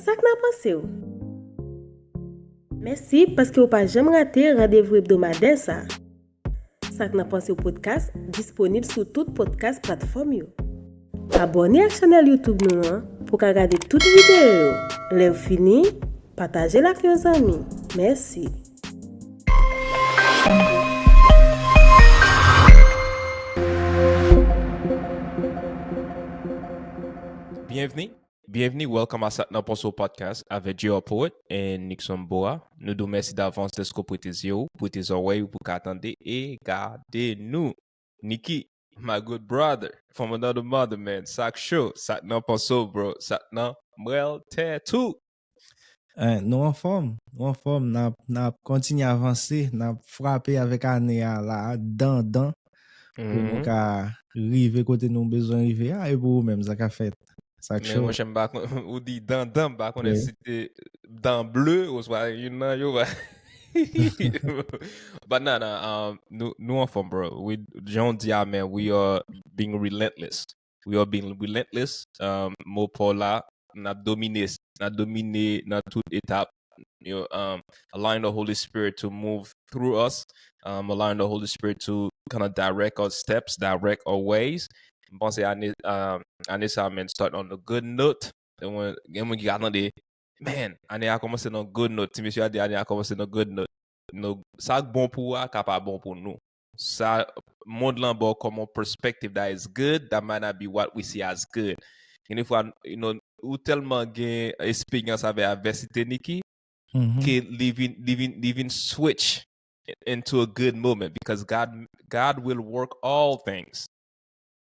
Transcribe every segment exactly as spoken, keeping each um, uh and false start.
Sa k nan panse w? Mèsi paske w pa janm rate randevou ebdomadè sa. Sa k nan panse w podcast disponib sou tout podcast platfòm yo. Abòne ak chanèl YouTube nou an pou w ka gade tout videyo yo. Lè w fini, pataje l ak yon zanmi. Mèsi. Byenvni, byenvni, welcome a Sa k nan panse w podcast avèk J R Poet and Nixon Boa. Nou di w mèsi davans dèske w prete zye w, prete zòrèy ou pou ka tande e gade nou. Nicky, my good brother, from another mother, man. Sa k cho, sa k nan panse w, bro, sa k nan mrèl tèt ou. Eh, nou anfòm, nou anfòm, n ap, n ap kontinye avanse, n ap frape avèk ane a la, dan, dan, pou nou ka rive kote nou bezwen rive a, e pou ou menm, sa k ap fèt? Sa k Men cho? Monchè, m pa konn, ou di dan, dan, m pa konnen si te dan ble, oswa youn nan yo, but nah, nah, um, nou, nou anfòm, bro. We, jan w di a, man, we are being relentless. We are being relentless. Um, mo pa w la, n ap domine, n ap domine nan tout etap. You know, um, allowing the Holy Spirit to move through us, um, allowing the Holy Spirit to kind of direct our steps, direct our ways. M panse ane, um, ane sa, man, start on a good note. Gen moun, gen moun ki ka tande, man, ane a kòmanse nan good note. Ti mesye a di ane a kòmanse nan good note. Nou, sa k bon pou ou a ka pa bon pou nou. Sa, mond lan ba w kòm yon perspective that is good, that might not be what we see as good. Gen de fwa, you know, ou tèlman gen esperyans avèk advèsite, Nicky, ke li vin, li vin, li vin switch into a good moment because God, God will work all things.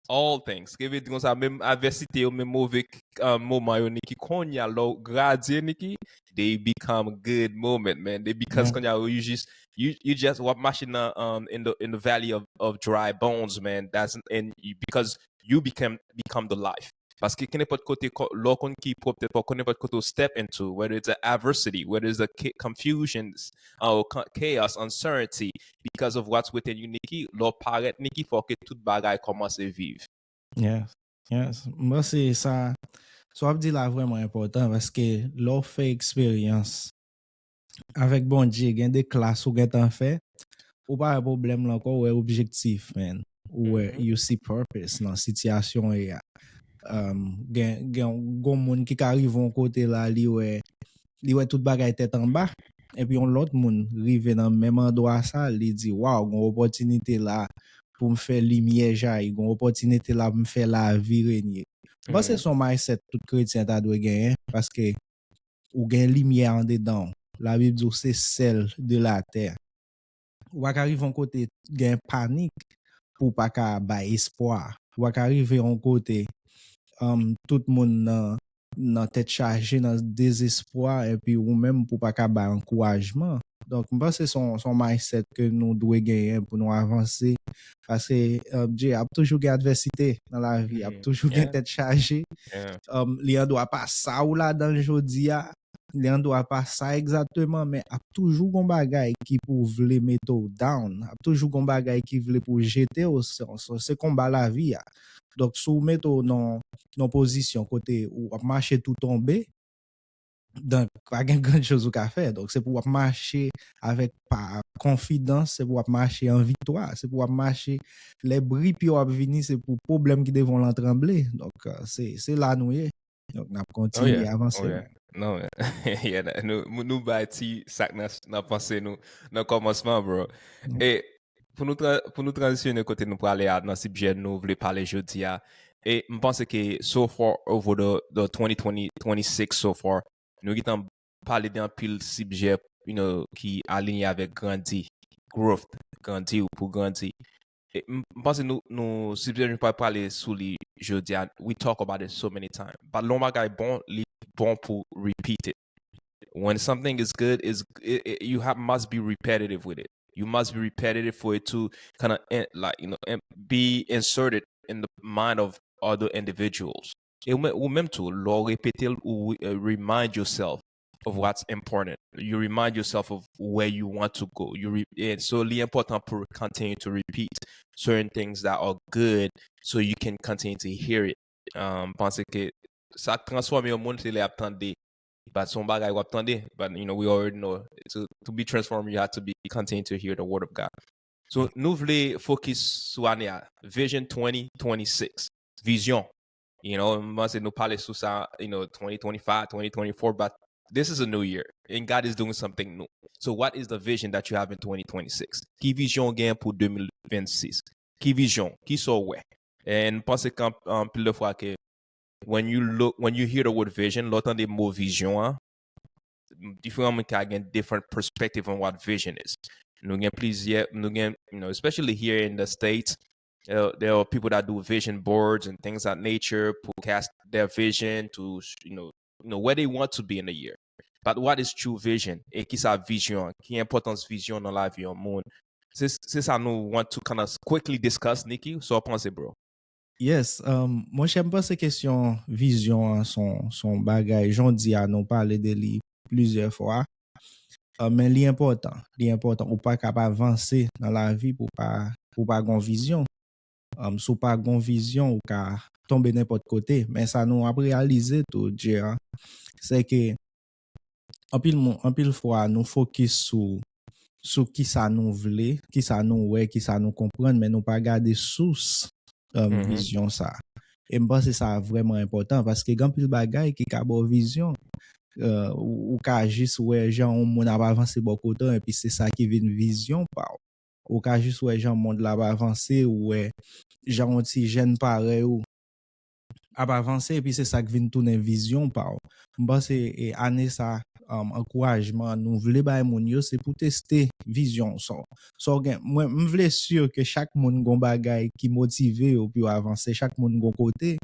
All things. Ki vle di konsa, menm advèsite yo, menm move uh, moman yo, Nicky, kounye a, lè w gradye, Nicky, they become good moment, man. They because kounye a, you just, you, you just, w ap mache nan, um, in the, in the valley of, of dry bones, man. That's, and you, because you become, become the life. Paske kenenpòt kote, lè w konn ki pwòp tèt pa w, kenenpòt kote w step into, whether it's a adversity, whether it's a confusions, or chaos, uncertainty, because of what's within you, Nicky, lè w parèt, Nicky, fò ke tout bagay kòmanse viv. Yes, yes. M panse sa, sa w ap di la vrèman enpòtan, paske lè w fè eksperyans avèk Bondye, gen de klas ou gentan fè, ou pa wè pwoblèm lan ankò, ou wè objektif, man. Ou wè, you see purpose nan sitiyasyon w ye a. Um, gen, gen yon moun ki ka rive yon kote la, li wè, li wè tout bagay tèt anba, epi yon lòt moun rive nan menm andwa sa, li di, waw, gen yon opòtinite la pou m fè limyè jayi, gen yon opòtinite la pou m fè lavi renye. M panse se yon mindset tout kretyen ta dwe genyen, paske ou gen limyè andedan w. Labib di w se sèl de latè. Ou pa ka rive yon kote gen panik pou w pa ka bay espwa. Ou pa ka rive yon kote um, tout moun nan, nan tèt chaje, nan dezespwa, epi ou menm pou w pa ka bay ankourajman. Donk, m panse se yon, se yon mindset ke nou dwe genyen pou nou avanse. Paske, um, Dye, ap toujou gen advèsite nan lavi, ap toujou gen tèt chaje. Um, li andwa pa sa ou ladan l jodi a, li andwa pa sa egzakteman, men ap toujou gon bagay ki pou vle mete w down, ap toujou gon bagay ki vle pou jete w, se, se, se konba lavi a. Donk, si w mete w nan, nan pozisyon kote ou ap mache tou tonbe, donk, pa gen gran choz ou ka fè. Donk, se pou w ap mache avèk pa konfidans, se pou w ap mache an viktwa, se pou w ap mache lè bri pye w ap vini, se pou pwoblèm ki devan w lan tranble. Donk, se, se la nou ye. Donk, n ap kontinye avanse. Non, yeah, nou, nou bay ti sa k nan, nan panse nou nan kòmansman, bro. E pou nou, pou nou tranzisyonnen kote nou prale a nan sijè nou vle pale jodi a, e m panse ke so far over the, the twenty twenty, twenty-six so far, nou gentan pale de anpil sijè, you know, ki alinye avèk grandi, growth, grandi ou pou grandi. E m, m panse nou, nou sijè nou pa pale sou li jodi a, we talk about it so many times. But lè yon bagay bon, li bon pou repeat it. When something is good, is it, it, you have must be repetitive with it. You must be repetitive for it to kind of, like, you know, be inserted in the mind of other individuals. E ou menm tou, lè w repete l, ou remind yourself of what's important. You remind yourself of where you want to go. You re, and so li enpòtan pou continue to repeat certain things that are good so you can continue to hear it. Um, panse ke sa k transfòme yon moun se lè y ap tande But se yon bagay w ap tande, but you know, we already know to, to be transformed, you have to be continue to hear the word of God. So, nou vle focus sou ane a, Vision twenty twenty-six, vizyon. You know, m panse nou pale sou sa, you know, twenty twenty-five, twenty twenty-four, but this is a new year and God is doing something new. So what is the vision that you have in twenty twenty-six? Ki vizyon w gen pou de mil vennsis? Ki vizyon? Ki sa w wè? And m panse ke anpil de fwa ke when you look, when you hear the word vision, lè w tande mo vizyon an, diferan moun ka gen different perspective on what vision is. Nou gen plizyè, nou gen, you know, especially here in the States, uh, there are people that do vision boards and things of that nature, pou cast their vision to, you know, you know, where they want to be in a year. But what is true vision? E ki sa vizyon? Ki enpòtans vizyon nan lavi yon moun? Se, se sa nou want to kind of quickly discuss, Nicky. Sa w panse, bro? Yes, um, monchè, m panse kesyon vizyon an se yon, se yon bagay, jan w di a, nou pale de li plizyè fwa. Uh, men li enpòtan, li enpòtan. Ou pa ka pa vanse nan lavi pou pa, pou pa gon vizyon. Um, si w pa gon vizyon, ou ka tonbe nenpòt kote. Men sa nou ap reyalize tou, J R, se ke anpil moun, anpil fwa nou fokis sou, sou kisa nou vle, kisa nou wè, kisa nou konprann, men nou pa gade sous, um, vizyon sa. E m panse sa vrèman enpòtan paske gen anpil bagay ki ka ba w vizyon. Uh, ou, ou ka jis wè jan yon moun ap avanse bò kote w, epi se sa ki vin vizyon pa w. Ou ka jis wè jan mond la ap avanse, ou wè jan yon ti jèn parèy ou ap avanse, epi se sa k vin tounen vizyon pa w. M panse, e, ane sa, um, ankourajman nou vle bay moun yo, se pou teste vizyon w. Sa w, sa w gen, mwen, m vle si ke chak moun gon bagay ki motive yo pou yo avanse, chak moun gon kote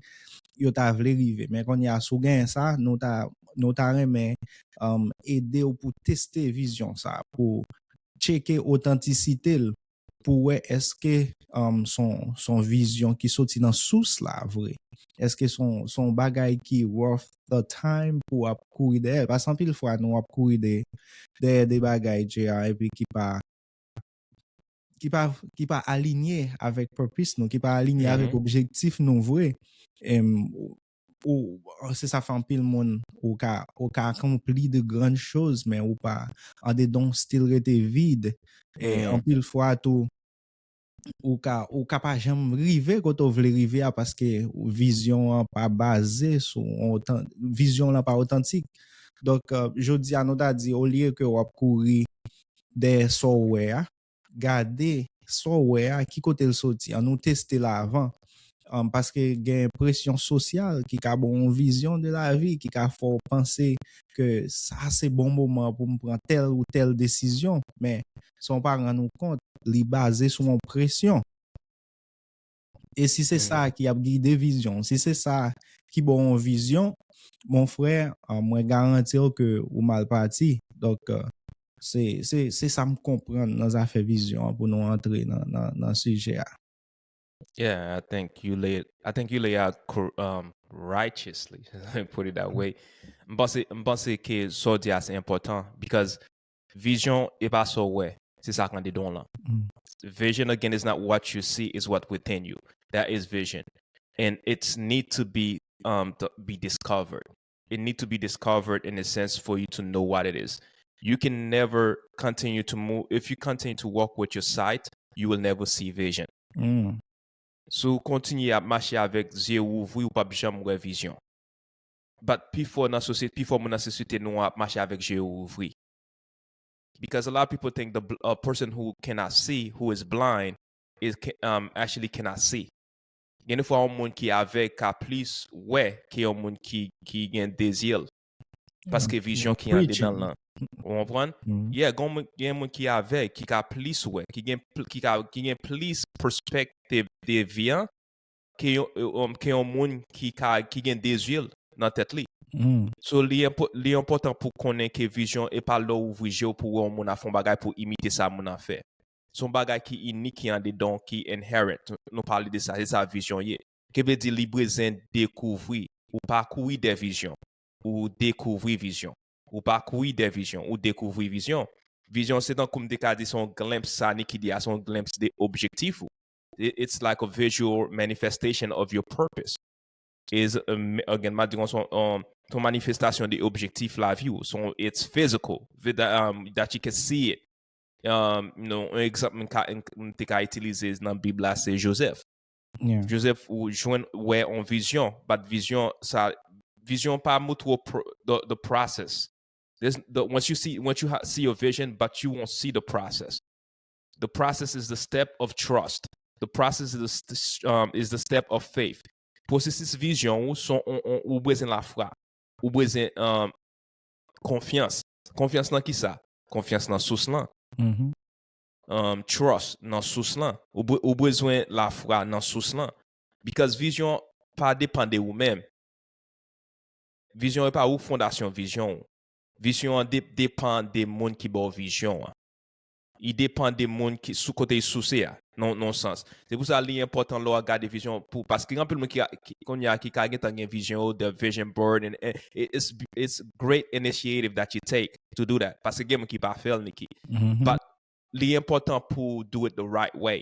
yo ta vle rive. Men kounye a, si w genyen sa, nou ta, nou ta renmen, um, ede w pou teste vizyon sa, pou tcheke otantisite l, pou wè èske, um, se yon, se yon vizyon ki soti nan sous la vre. Èske se yon, se yon bagay ki worth the time pou w ap kouri dèyè l? Paske anpil fwa nou ap kouri de, dèyè de bagay, J R, epi ki pa, ki pa, ki pa alinye avèk purpose nou, ki pa alinye avèk objektif nou vre. Em, ou, se sa fè anpil moun, ou ka, ou ka akonpli de grann choz, men ou pa, andedan w still rete vid. E anpil fwa tou, ou ka, ou ka pa janm rive kote w vle rive a paske vizyon an pa baze sou otan-, vizyon lan pa otantik. Donk, euh, jodi a nou ta di, olye ke w ap kouri dèyè sa w wè a, gade sa w wè a, ki kote l soti. Ann nou teste l avan. Um, paske gen presyon sosyal ki ka ba w yon vizyon de lavi, ki ka fè w panse ke sa se bon moman pou m pran tèl ou tèl desizyon. Men, san w pa rann ou kont, li baze sou yon presyon. E si se sa ki ap gide vizyon, si se sa ki ba w yon vizyon, mon frè, euh, mwen garanti w ke ou mal pati. Donk, euh, se, se, se sa m konprann nan zafè vizyon an pou nou antre nan, nan, nan sijè a. Yeah, I think you lay it, I think you lay out cor- um, righteously, put it that way. M panse, m panse ke sa w di a se enpòtan because vizyon e pa sa w wè, se sa k andedan w lan. Vision again is not what you see, is what within you. That is vision. And it's need to be um to be discovered. It need to be discovered in a sense for you to know what it is. You can never continue to move if you continue to walk with your sight, you will never see vision. Si w kontinye ap mache avèk zye ou ouvri, ou p ap janm wè vizyon. But pifò nan sosyete, pifò moun nan sosyete nou an ap mache avèk zye yo ouvri. Because a lot of people think the bl- a person who cannot see, who is blind, is ca- um actually cannot see. Gen de fwa yon moun ki avèg ka plis wè ke yon moun ki ki gen de zye l. Paske vizyon ki andedan l lan. Ou konprann? Yeah, gen moun, gen moun ki avèg ki ka plis wè, ki gen pl- ki ka ki gen plis perspective de vi an ke yon um, ke yon moun ki ka ki gen de zye l nan tèt li. So li enpo- li enpòtan pou konnen ke vizyon e pa lè w ouvri je w pou wè yon moun ap fè yon bagay pou imite sa moun an fè. Se yon bagay ki inik, ki andedan w, ki inherent. Nou pale de sa, se sa vizyon ye. Ki vle di li bezwen dekouvri. Ou pa kouri dè vizyon. Ou dekouvri vizyon. Ou pa kouri dè vizyon. Ou dekouvri vizyon. Vizyon se tankou m te ka di se yon glimpse, sa Nicky di a, se yon glimpse de objektif ou. It- It's like a visual manifestation of your purpose. is, um, again, m a di konsa, um, se yon manifestasyon de objektif lavi w. So, it's physical, that, um, that you can see it. Um, you know, yon egzanp m ka, m te ka itilize nan Bib la, se Joseph. Yeah. Joseph ou jwenn wè yon vizyon, but vizyon sa, vizyon pa montre w pro- the, the process. There's the, once you see, once you ha- see your vision, but you won't see the process. The process is the step of trust. The process is the, st- um, is the step of faith. Pwosesis vizyon ou son on, on, ou bezwen lafwa. Ou bezwen um, konfyans. Konfyans nan ki sa? Konfyans nan sous lan. Mhm. Um, trust nan sous lan. Ou, be- ou bezwen lafwa nan sous lan. Because vizyon pa depan de ou menm. Vizyon e pa ou fondasyon vizyon ou. Vizyon an de, depan de moun ki ba w vizyon an. I depan de moun ki sou kote i souse a, nan nan sans. Se pou sa li enpòtan lè w ap gade vizyon pou, paske gen anpil moun ki, ki kounye a ki ka gentan gen vizyon yo, the vision board, and, and it- it's, it's great initiative that you take to do that. Paske gen moun ki pa fè l, Niki. Mhm. But li enpòtan pou do it the right way.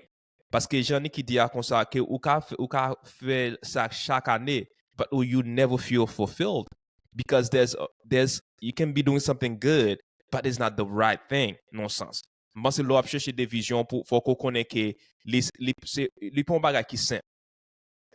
Paske jan Niki di a konsa, ke ou ka fè, ou ka fè sa chak ane, but you never feel fulfilled because there's, there's, you can be doing something good, but it's not the right thing, nan sans. M panse lè w ap chèche de vizyon pou, fòk ou konnen ke li, li, se, li pa yon bagay ki senp.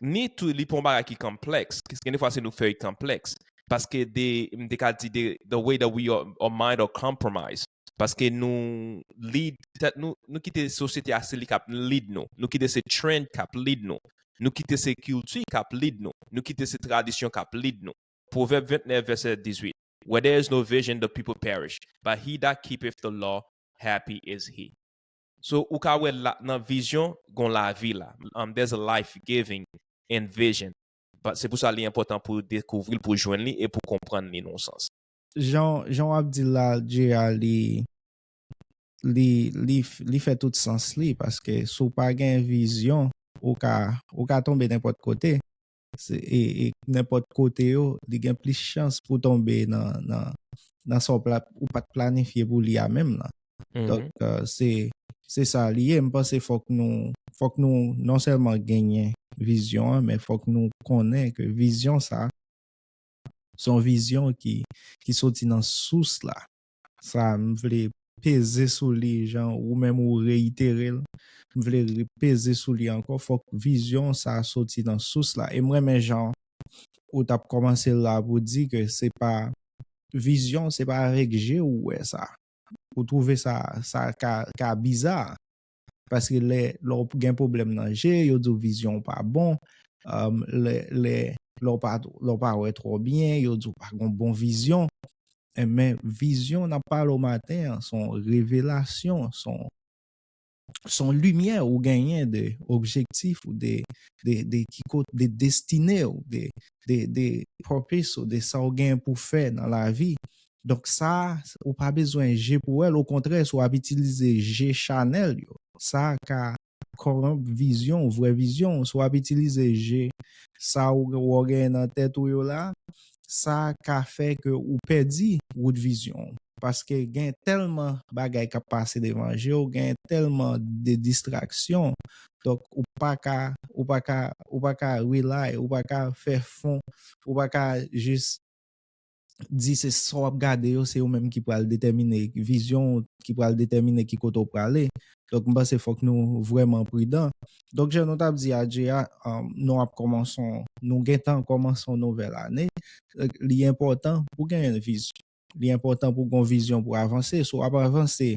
Ni tou, li pa yon bagay ki konplèks. Gen de fwa se nou fè l konplèks. Paske de, m te ka di de, the way that we are, our mind are compromised. Paske nou lead tèt nou, nou kite sosyete a se li k ap lead nou. Nou kite se trend k ap lead nou. Nou kite se kilti k ap lead nou. Nou kite se tradisyon k ap lead nou. Pwovèb vennèf, vèsè dizuit. Where there is no vision, the people perish. But he that keepeth the law, happy is he. So, ou ka wè la, nan vizyon, gon lavi la. Um, there's a life giving in vision. But se pou sa li enpòtan pou dekouvri l, pou jwenn li e pou konprann li nan yon sans. Jan, jan w ap di la, J A, li, li, li, f- li fè tout sans li, paske si w pa gen vizyon, ou ka, ou ka tonbe nenpòt kote. Se- e, e nenpòt kote yo, li gen plis chans pou tonbe nan, nan, nan sa w pla- ou pa t planifye pou li a menm nan. Donk, euh, se, se sa li ye. M panse fòk nou, fòk nou non sèlman genyen vizyon an, men fòk nou konnen ke vizyon sa, se yon vizyon ki, ki soti nan sous la. Sa, m vle peze sou li, jan ou menm ou reyitere l. M vle re- peze sou li ankò. Fòk vizyon sa soti nan sous la. E m renmen jan ou t ap kòmanse la pou di ke se pa vizyon, se pa avèk je ou wè sa. Ou twouve sa, sa ka, ka biza. Paske lè, lè w gen pwoblèm nan je, yo di w vizyon w pa bon. Um, lè, lè, lè w pa, lè w pa wè twò byen, yo di w pa gon bon vizyon. E men, vizyon n ap pale w maten an, se yon revelasyon, se yon, se yon limyè ou genyen de objektif ou de, de, de ki kot, de destine ou, de, de, de purpose ou, de sa w gen pou fè nan lavi. Donk sa, ou pa bezwen je pou wè l, okontrè, si w ap itilize je chanèl yo, sa ka corrupt vizyon, vrè vizyon, si w ap itilize je sa ou w genyen nan tèt ou yo la, sa ka fè ke ou pèdi wout vizyon w. Paske gen tèlman bagay k ap pase devan je w, gen tèlman de distraksyon. Donk, ou pa ka, ou pa ka, ou pa ka rely, ou pa ka fè fon, ou pa ka jis di se sa w ap gade yo, se yo menm ki pral detèmine vizyon w, ki pral detèmine ki kote w prale. Donk, m panse fòk nou vrèman pridan. Donk, jan nou t ap di a J A, um, nou ap kòmanse, yon- nou gentan kòmanse yon nouvèl ane. Li enpòtan pou gen yon vizyon. Li enpòtan pou gen yon vizyon pou avanse. Si w ap avanse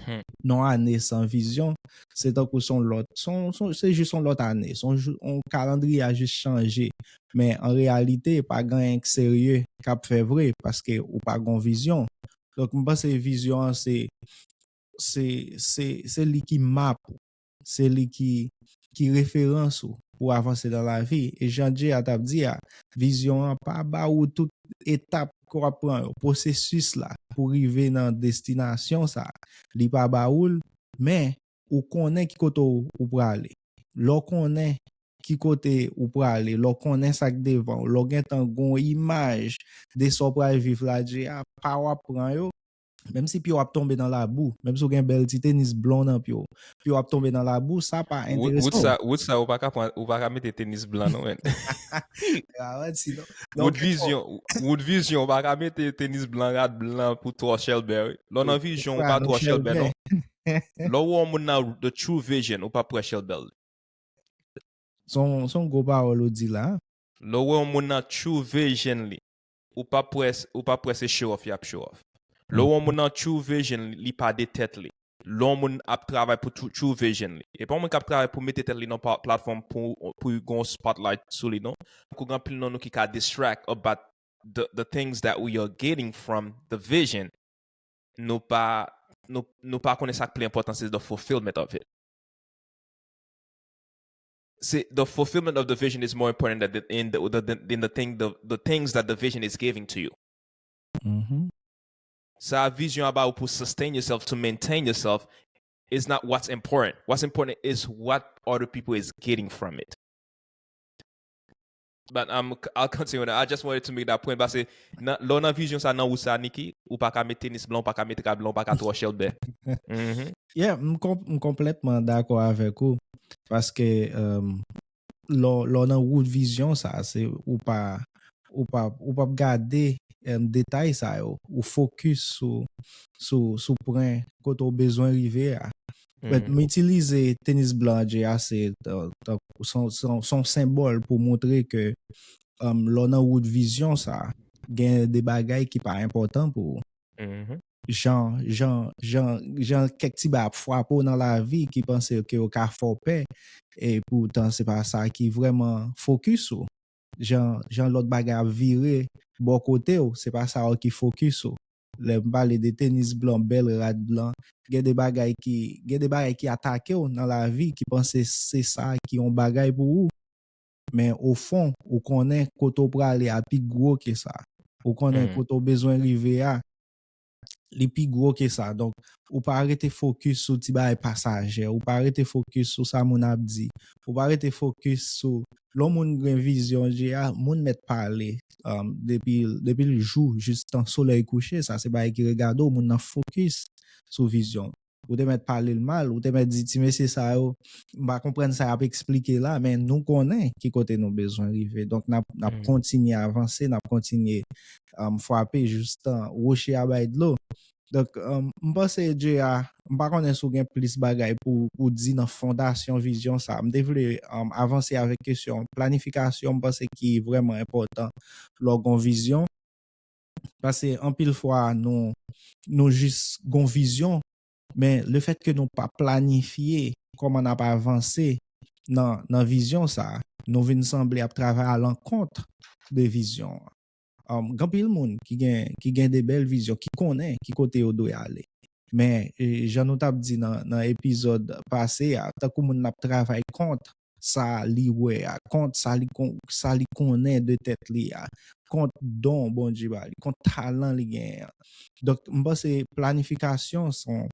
Hmm. nan ane san vizyon, se tankou se yon lòt, se yon- se yon- se jis yon lòt ane. Se yon jou- yon kalandriye a jis chanje. Men an reyalite, pa gen anyen k serye k ap fè vre paske ou pa gen yon vizyon. Donk, m panse vizyon an se, se, se, se li ki map ou. Se li ki, ki referans ou pou avanse nan lavi. E jan J A t ap di a, vizyon an pa ba ou tout etap ke w ap pran yo, pwosesis la pou rive nan destinasyon sa. Li pa ba ou l, men ou konnen ki kote w, ou prale. Lè w konnen ki kote ou prale, lè w konnen sa k devan w, lè w gentan gen yon imaj de sa w pral viv la, J A, pa w ap pran yo, Menm si pye w ap tonbe nan labou, menm si w gen bèl ti tenis blan nan pye w, pye w ap tonbe nan labou, sa pa enterese w. Wood sa, wood sa, ou pa ka pran, ou pa ka mete tenis blan non, men. Wood vizyon, wood vizyon, ou pa ka mete tenis blan, rad blan pou twò chèlbè, wi. Lè w nan vizyon, ou pa twò chèlbè, non. Lè w wè yon moun nan the true vision, ou pa pwè chèlbè. Se yon gwo pawòl ou di la. Lè w wè yon moun nan true vision li, ou pa pwè, ou pa pwè se show off y ap show off. Lè w wè yon moun nan true vision li, li pa de tèt li. Lè yon moun ap travay pou true, true vision li. E pa yon moun k ap travay pou mete tèt li nan platfòm pou, pou gen yon spotlight sou li, non. Kou gen anpil nan nou ki ka distract about the, the things that we are getting from the vision. Nou pa, nou, nou pa konnen sa k pi enpòtan, se the fulfillment of it. See, the fulfillment of the vision is more important than the, in the, the, the, than the thing, the, the things that the vision is giving to you. Sa vizyon an ba ou pou sustain yourself, to maintain yourself, is not what's important. What's important is what other people is getting from it. But um, I'll continue with that. I just wanted to make that point. Paske lè w nan vizyon sa, nan wout sa, Nicky, ou pa ka met tenis blan, ou pa ka met rad blan, ou pa ka twò chèlbè. Yeah, m konplètman dakò avèk ou. Paske um, lè w nan wout vizyon sa, se ou pa ou pa ou p ap gade um, detay sa yo. Ou fokis sou sou sou pwen kote w bezwen rive a. But m itilize tenis blan an, Jay, a se se yon senbòl pou montre ke um, lè w nan wout vizyon sa, gen de bagay ki pa enpòtan pou ou. Jan, jan, jan, jan kèk ti bagay ap frape w nan lavi ki panse ke yo ka fè w pè, e poutan se pa sa ki vrèman fokis ou. Jan, jan lòt bagay ap vire bò kote w, se pa sa yo ki fokis ou. Lè m pale de tenis blan, bèl rad blan, gen de bagay ki, gen de bagay ki atake w nan lavi ki panse se sa ki yon bagay pou ou. Men ofon, ou konnen kote w prale a pi gwo ke sa. Ou konnen kote w bezwen rive a, li pi gwo ke sa. Donk, ou pa rete fokis sou ti bagay pasajè, ou pa rete fokis sou sa moun ap di, ou pa rete fokis sou lè yon moun gen vizyon, Jay, a, moun mèt pale um, depi, depi l jou jistan solèy kouche, sa se bagay ki regade w, moun nan fokis sou vizyon. Ou te mèt pale l mal, ou te mèt di ti mesye sa yo, m pa konprann sa y ap eksplike la, men nou konnen ki kote nou bezwen rive. Donk n ap, n ap kontinye avanse, n ap kontinye um, frape jistan woche a bay dlo. Donk, um, m panse, Jay, a, m pa konnen si w gen plis bagay pou, pou di nan fondasyon vizyon sa. M te vle um, avanse avèk kesyon planifikasyon, m panse ki vrèman enpòtan lè w gen yon vizyon. Paske anpil fwa nou, nou jis gen yon vizyon, men lefètke nou pa planifye kòman n ap avanse nan, nan vizyon sa, nou vin sanble ap travay alankont de vizyon an. Um, gen anpil moun ki gen, ki gen de bèl vizyon, ki konnen ki kote yo dwe ale. Men, e, jan nou t ap di nan, nan epizòd pase a, tankou moun nan ap travay kont sa li wè a, kont sa li, sa li konnen de tèt li a, kont don Bondye ba li, kont talan li genyen an. Donk, m panse planifikasyon se yon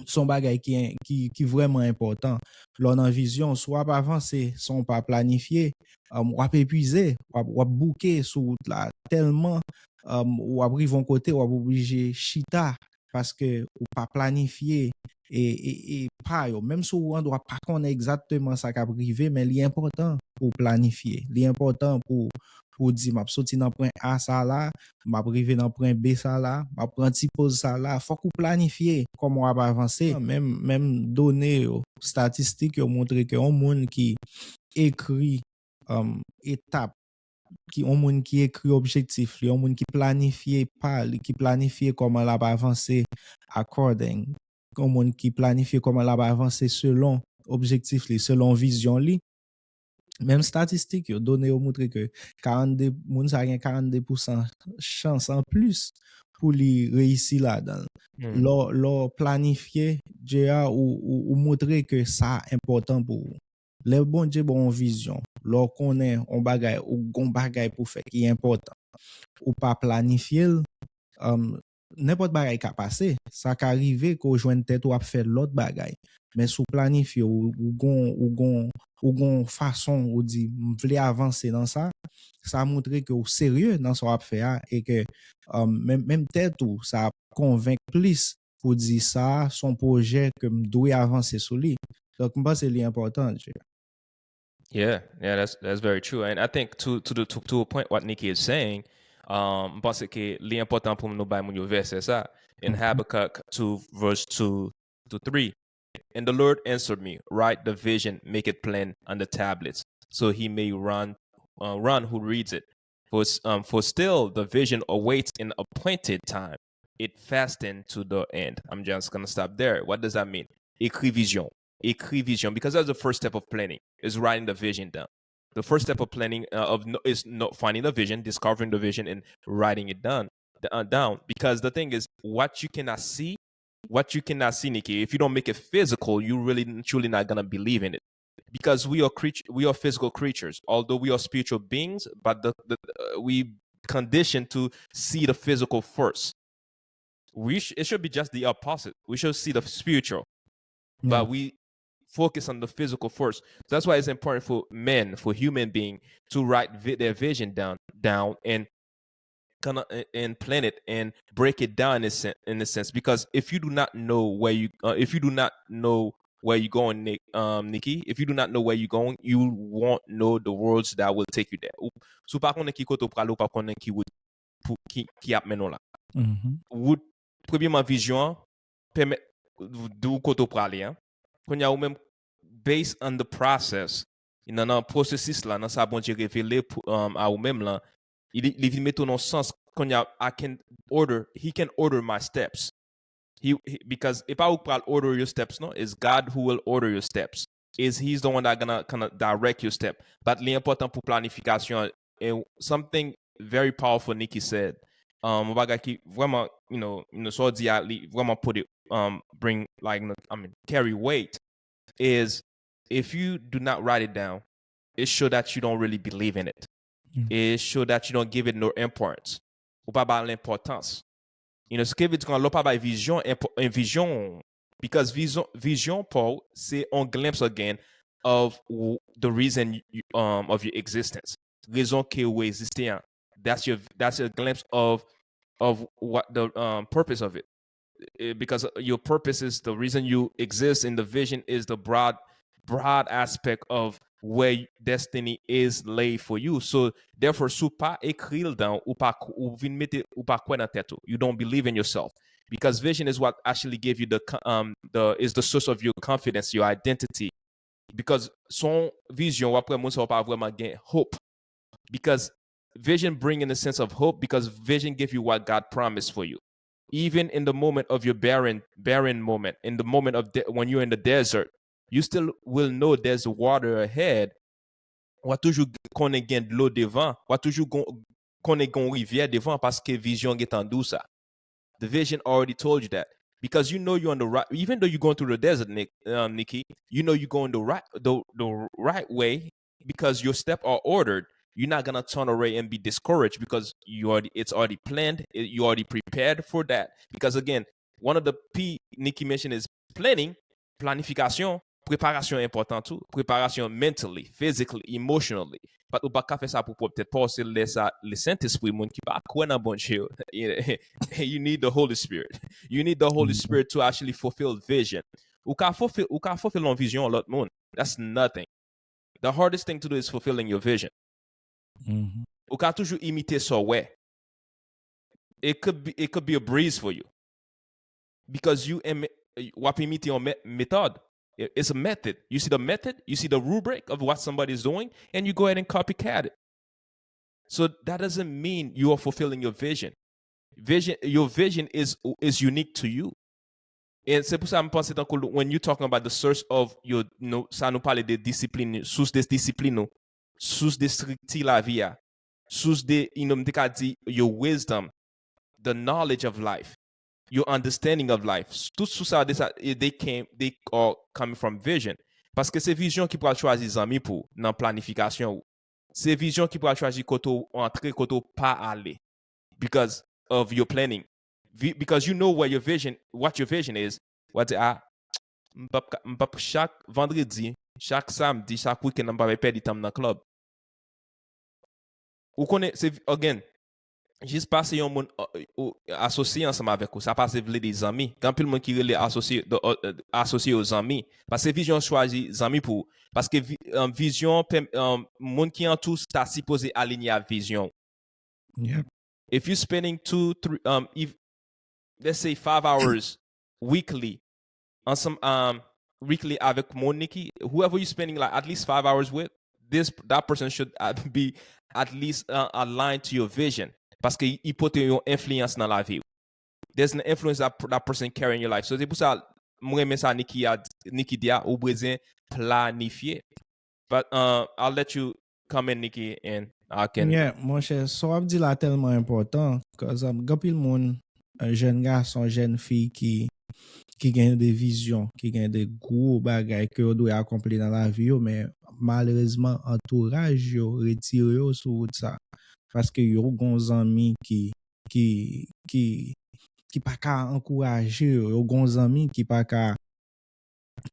se yon bagay ki, ki, ki vrèman enpòtan. Lè w nan vizyon, si w ap avanse san w pa planifye, um, w ap epuize, w ap, w ap bouke sou wout la. Tèlman um, w ap rive yon kote, w ap oblije chita paske ou pa planifye e, e, e pa yo. Menm si w andwa pa konnen egzakteman sa k ap rive, men li enpòtan pou w planifye. Li enpòtan pou, pou w di, m ap soti nan pwen A sa la, m ap rive nan pwen B sa la, m ap pran ti poz sa la. Fòk ou planifye kòman w ap avanse. Menm, menm done yo, statistik yo montre ke yon moun ki ekri um, etap ki yon moun ki ekri objektif li, yon moun ki planifye pa li, ki planifye kòman l ap avanse according, yon moun ki planifye kòman l ap avanse selon objektif li, selon vizyon li. Menm statistik yo, done yo montre ke karannde, moun sa gen karannde pousan chans an plis pou li reyisi ladan l. Lè w planifye, Jay, ou, ou, ou montre ke sa enpòtan pou ou. Lè Bondye ba w yon vizyon, lè w konnen yon bagay, ou gon bagay pou fè ki enpòtan, ou pa planifye l, um, nenpòt bagay ka pase. Sa ka rive ke w jwenn tèt ou ap fè lòt bagay. Men si w planifye, ou, ou gon, ou gon, ou gon fason ou di, "M vle avanse nan sa." Sa montre ke w serye nan sa w ap fè a e ke, um, menm, menm tèt ou, sa ap konvenk plis pou di sa, se yon pwojè ke m dwe avanse sou li. Donk, m panse li enpòtan, Jay. Yeah, yeah, that's that's very true. And I think to to the to, to a point what Nikki is saying, um, m panse ke li enpòtan pou nou bay moun yo vèsè sa. In Habakkuk two verse two to three. And the Lord answered me, "Write the vision, make it plain on the tablets, so he may run uh, run who reads it. For s- um, for still the vision awaits an appointed time. It fastened to the end." I'm just gonna stop there. What does that mean? Écris vision. Écris vision, because that's the first step of planning, is writing the vision down. The first step of planning uh, of no, is not finding the vision, discovering the vision, and writing it down. Uh, down. Because the thing is, what you cannot see, what you cannot see, Nikki, if you don't make it physical, you really truly not gonna believe in it. Because we are creature, we are physical creatures. Although we are spiritual beings, but the, the uh, we conditioned to see the physical first. We sh- it should be just the opposite. We should see the spiritual, but we focus on the physical first. So that's why it's important for men, for human being, to write vi- their vision down, down and kind of and plan it and break it down in a, sen- in a sense. Because if you do not know where you, uh, if you do not know where you're going, Nick, um, Nikki, if you do not know where you're going, you won't know the roads that will take you there. Ou- Si w pa konnen ki kote w prale, ou pa konnen ki wout pou- ki, ki ap mennen w la. Wout, premyeman, vizyon an pèmèt di w kote w prale an. Kounye a ou menm, based on the process, nan nan pwosesis la, nan sa Bondye revele pou um, a ou menm lan, li, li vin mete w nan sans, kounye a, I can order, he can order my steps. He, he because e pa ou k pral order your steps, non, it's God who will order your steps. Is he's the one that gonna kind of direct your step. But li enpòtan pou planifikasyon. And something very powerful Nikki said, um, yon bagay ki vrèman, you know, you know, sa w di a, li vrèman put it, um, bring, like, you know, I mean, carry weight, is if you do not write it down, it show that you don't really believe in it. It show that you don't give it no importance. Ou pa ba l enpòtans. You know, se ke vle di kan lè w pa bay vizyon, enpò- en vizyon, because vizyon, vizyon pa w, se on glimpse again of w- the reason you, um, of your existence. Rezon ke ou egziste an. That's your, that's a glimpse of, of what the um, purpose of it. Eh, because your purpose is the reason you exist, and the vision is the broad, broad aspect of where y- destiny is laid for you. So, therefore, si w pa ekri l dan, ou pa, k- ou vin mete, ou pa kwè nan tèt ou. You don't believe in yourself. Because vision is what actually give you the, co- um, the, is the source of your confidence, your identity. Because son vizyon, w ap wè moun sa yo pa vrèman gen hope. Because vision bring in a sense of hope, because vision give you what God promised for you. Even in the moment of your barren, barren moment, in the moment of de- when you're in the desert, you still will know there's water ahead. W ap toujou konnen gen dlo devan, w ap toujou gon- konnen gen yon rivyè devan paske vizyon gentan di w sa. The vision already told you that. Because you know you're on the right, even though you're going through the desert, Nick, um, Nikki, you know you're going the right, the, the right way because your steps are ordered. You're not gonna turn away and be discouraged because you already, it's already planned. It- you already prepared for that. Because again, one of the P Nikki mentioned is planning, planifikasyon, preparasyon enpòtan tou. Preparasyon mentally, physically, emotionally. But ou pa ka fè sa pou pwòp tèt pa w, se lè sa, le Sentespri, moun ki pa kwè nan Bondye yo. You need the Holy Spirit. You need the Holy Spirit to actually fulfill vision. Ou ka fulfill, ou ka fulfill yon vizyon yon lòt moun. That's nothing. The hardest thing to do is fulfilling your vision. Ou ka toujou imite sa w wè. It could be, it could be a breeze for you. Because you im- w ap imite yon me- method. It- It's a method. You see the method, you see the rubric of what somebody is doing, and you go ahead and copycat it. So that doesn't mean you are fulfilling your vision. Vision, your vision is is unique to you. And se pou sa m panse tankou when you talking about the source of your, no, sa nou pale de disiplin, sous de disiplin ou, sous de estrikti lavi a, sous de, you know, m te ka di your wisdom, the knowledge of life, your understanding of life. Tout sous sa, they, they came, they are coming from vision. Paske se vizyon ki pral chwazi zanmi pou nan planifikasyon ou. Se vizyon ki pral chwazi kote w antre, kote w pa ale. Because of your planning. Vi- because you know where your vision, what your vision is. What ah, m pap ka- m pap chak vandredi, chak samdi, chak weekend, m pap pèdi tan m nan club. Ou konnen, se, again, jis pase yon moun uh, ou asosye ansanm avèk ou, sa pa se vle di zanmi. Gen anpil moun ki rele asosye, do- uh, uh, asosye yo zanmi. Paske vizyon chwazi zanmi pou ou. Paske vi- um, vizyon, pèm- um, moun ki antou ta sipoze alinye ak vizyon. Yep. If you spending two, three, um, if let's say five hours weekly, ansanm, um, weekly avèk moun Nikki, whoever you spending like at least five hours with, this that person should uh, be at least uh, aligned to your vision. Paske li pote yon enfliyans nan lavi ou. There's an influence that that person carry in your life. So se pou sa mwen renmen sa Nikki a Nikki di a, ou bezwen planifye. But uh, I'll let you come in, Nikki, and I can. Yeah, monchè, sa w ap di la tèlman enpòtan. Cause um, gen anpil moun, uh, jèn gason, jèn fi ki ki gen de vizyon, ki gen de gwo bagay ke yo dwe akonpli nan lavi yo, men malerezman antouraj yo retire yo sou wout sa. Paske yo gon zanmi ki ki ki ki pa ka ankouraje yo, yo gon zanmi ki pa ka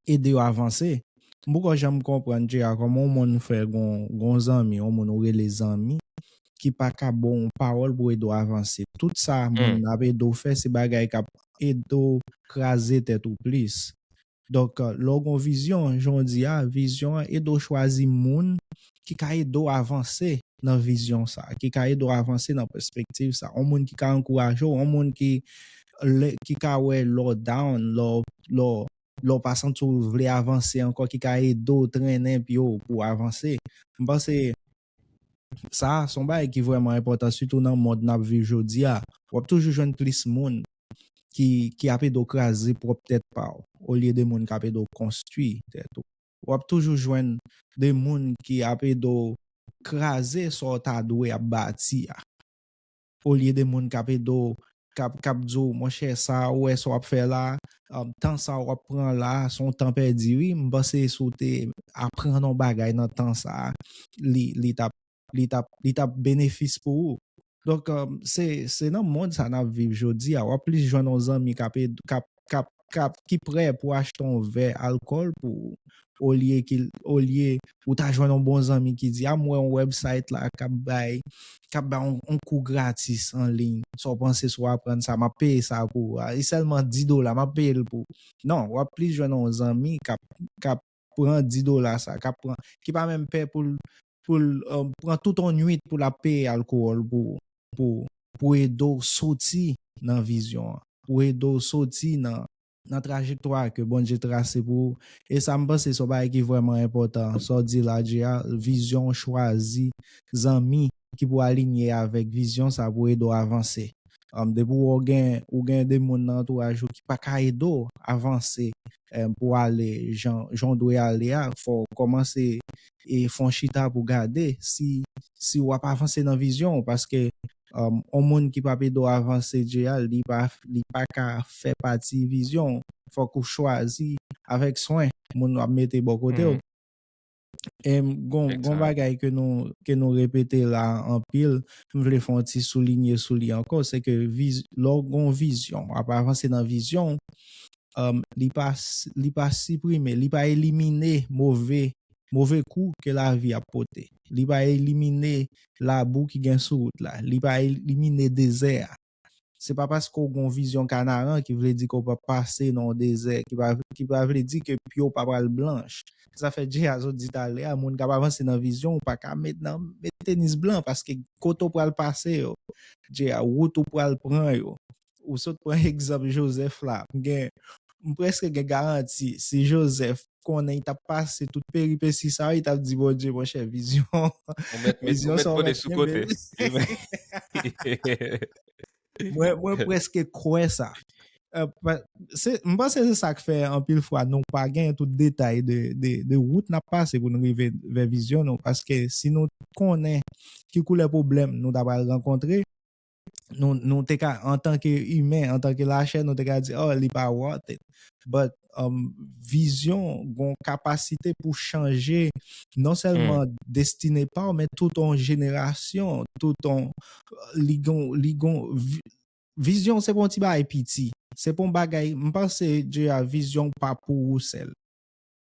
ede yo avanse. M poko janm konprann J A kòman yon moun fè gon gon zanmi, yon moun ou rele zanmi ki pa ka ba w yon pawòl pou ede w avanse. Tout sa moun nan ap ede w fè se bagay k ap ede w kraze tèt ou plis. Donk lè w gon vizyon, jan w di a, vizyon an ede w chwazi moun ki ka ede w avanse nan vizyon sa, ki ka ede w avanse nan pèspektiv sa. Yon moun ki ka ankouraje w, yon moun ki lè ki ka wè lè w down, lè w lè w lè w pa santi w vle avanse ankò, ki ka ede w trennen pye w pou w avanse. M panse sa se yon bagay ki vrèman enpòtan, sitou nan mond n ap viv jodi a. W ap toujou jwenn plis moun ki ki ap ede w kraze pwòp tèt pa w olye de moun k ap ede w konstwi tèt ou. W ap toujou jwenn de moun ki ap ede w kraze sa w ta dwe ap bati a. Olye de moun k ap ede w, k ap k ap di w, monchè, sa ou wè sa w ap fè la, um, tan sa w ap pran la, se yon tan pèdi wi. M panse si w te aprann yon bagay nan tan sa a, li li t ap li t ap li t ap benefis pou ou. Donk um, se se nan mond sa n ap viv jodi a. W ap plis jwenn yon zanmi k ap ed- k ap k ap k ap ki prè pou achte yon vè alkòl pou ou, olye ki olye ou ta jwenn yon bon zanmi ki di a m wè yon website la k ap bay k ap bay yon, yon kou gratis an liy, sa w panse si w aprann sa m ap peye sa pou ou, e sèlman dis dola m ap peye l pou ou. Non, w ap plis jwenn yon zanmi k ap k ap pran dis dola sa k ap pran ki pa menm pè pou l pou l um, pran tout yon nwit pou l ap peye alkowòl pou pou pou ede w soti nan vizyon an, pou ede w soti nan nan trajektwa ke Bondye trase pou ou. E sa m panse se yon bagay ki vrèman enpòtan. Sa w di la J A, vizyon w chwazi zanmi ki pou alinye avèk vizyon sa pou ede w avanse. Um, depi w gen ou gen de moun nan antouraj ou ki pa ka ede w avanse um, pou ale jan jan w dwe ale a, fò w kòmanse e fè yon chita pou gade si si w ap avanse nan vizyon w, paske um, yon moun ki p ap ede w avanse J A, li pa li pa ka fè pati vizyon w. Fòk ou chwazi avèk swen moun w ap mete bò kote w. E gon gon bagay ke nou ke nou repete la anpil, m vle fè yon ti soulinye sou li ankò, se ke viz, lè w gon vizyon, w ap avanse nan vizyon, um, li pa li pa siprime, li pa elimine move move kou ke lavi ap pote. Li pa elimine labou ki gen sou wout la. Li pa elimine dezè a. Se pa paske w gen yon vizyon kanaran ki vle di ke w p ap pase nan yon dezè, ki pa, ki pa vle di ke pye w pa pral blanch. Se sa fè J A sot di talè a, moun k ap avanse nan vizyon, ou pa ka met nan met tenis blan paske kote w pral pase yo, J A, wout ou pral pran yo. Ou sot pran egzanp Joseph la. M gen, m prèske gen garanti, si Joseph konnen li t ap pase tout peripesi sa yo, li t ap di Bondye, monchè, vizyon, vizyon sa w mèt kenbe. Mwen, mwen prèske kwè sa. Euh, pa- se- m panse se sa k fè anpil fwa nou pa gen tout detay de, de, de wout n ap pase pou nou rive vè vizyon nou, paske si nou konnen ki koulè pwoblèm nou ta pral rankontre, nou, nou te ka, antanke imen, antanke lachè, nou te ka di, oh, li pa worth it. But um, vizyon gon kapasite pou chanje non sèlman destine pa w, men tout yon jenerasyon, tout yon, li gon, li gon, vi- vizyon se pa yon ti bagay piti. Se pa yon bagay, m panse, Jay, vizyon pa pou ou sèl.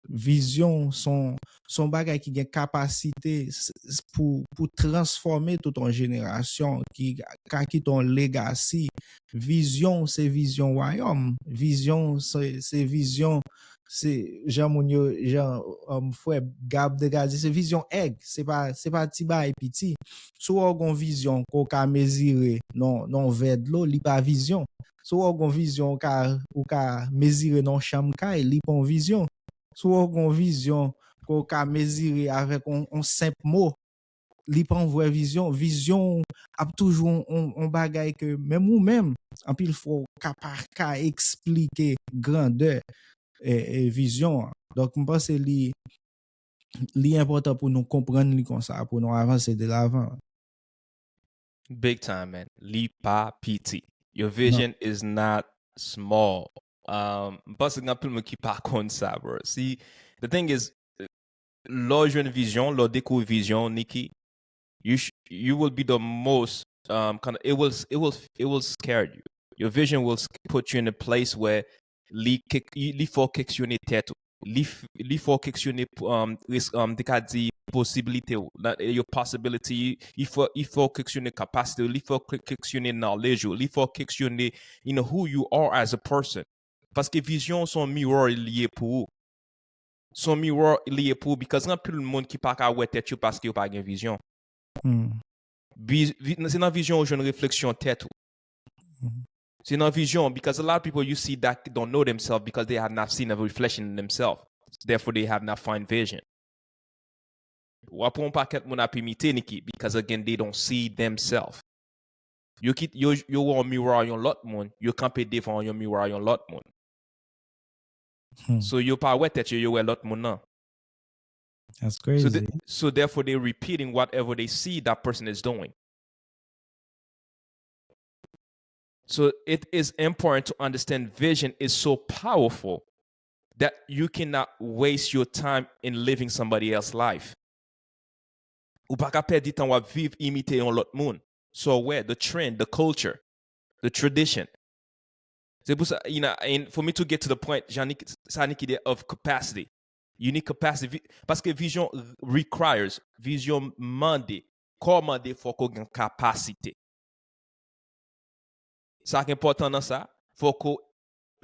Vizyon se yon, se yon bagay ki gen kapasite s-, s-, pou, pou transfòme tout yon jenerasyon, ki ka kite yon legasi. Vizyon se vizyon wayòm. Vizyon se, se vizyon, se jan moun yo, jan, um, frè Gab te ka di, se vizyon èg. Se pa, se pa ti bagay piti. Si w gen yon vizyon ke w ka mezire nan, nan vè dlo, li pa vizyon. Si w gen yon vizyon, w ka, w ka mezire nan yon chanm kay, li pa yon vizyon. Si w gen yon vizyon ke w ka mezire avèk yon, yon senp mo, li pa yon vrè vizyon. Vizyon ap toujou yon, yon, yon bagay ke menm ou menm, anpil fwa, w ka pa ka eksplike grandè, e, e vizyon an. Donk, m panse li, li enpòtan pou nou konprann li konsa, pou nou avanse de lavan. Big time, man. Li pa piti. Your vision is not small. Um, m panse gen anpil moun ki pa konn sa, bro. Si, the thing is, lè w jwenn vizyon, lè w dekouvri vizyon, Nikki, you sh- you will be the most um kind of it will it will it will scare you. Your vision will s- put you in a place where li kek- li fè w keksyone tèt ou. Li f- li fè w keksyone um ris- um te ka di posibilite w, your possibility. Li fè li fè w keksyone kapasite w, li fè w ke- keksyone knowledge ou, li fè w keksyone, you know, who you are as a person. Paske vizyon se yon mirror li ye pou ou. Se yon mirror li ye pou ou, because gen anpil moun ki pa ka wè tèt yo paske yo pa gen vizyon. Hmm. Bi- vi- se nan vizyon ou jwenn refleksyon tèt ou. Mhm. Se nan vizyon, because a lot of people you see that don't know themselves because they have not seen a reflection in themselves. Therefore, they have not find vision. W ap wè yon pakèt moun ap imite Nikki because again they don't see themselves. Yo kit yo yo wè yon miwa yon lòt moun, yo kanpe devan yon miwa yon lòt moun. Hmm. So yo pa wè tèt yo, yo wè lòt moun nan. That's So, crazy. the, so therefore they repeating whatever they see that person is doing. So it is important to understand vision is so powerful that you cannot waste your time in living somebody else's life. Ou pa ka pèdi tan w ap viv imite yon lòt moun. So where the trend, the culture, the tradition. Se pou sa, you know, and for me to get to the point, jan Nikki, sa Nikki de of capacity. You need capacity. Vi- Paske vizyon requires, vizyon mande, kò mande fòk ou gen kapasite. Sa ki enpòtan nan sa, fòk ou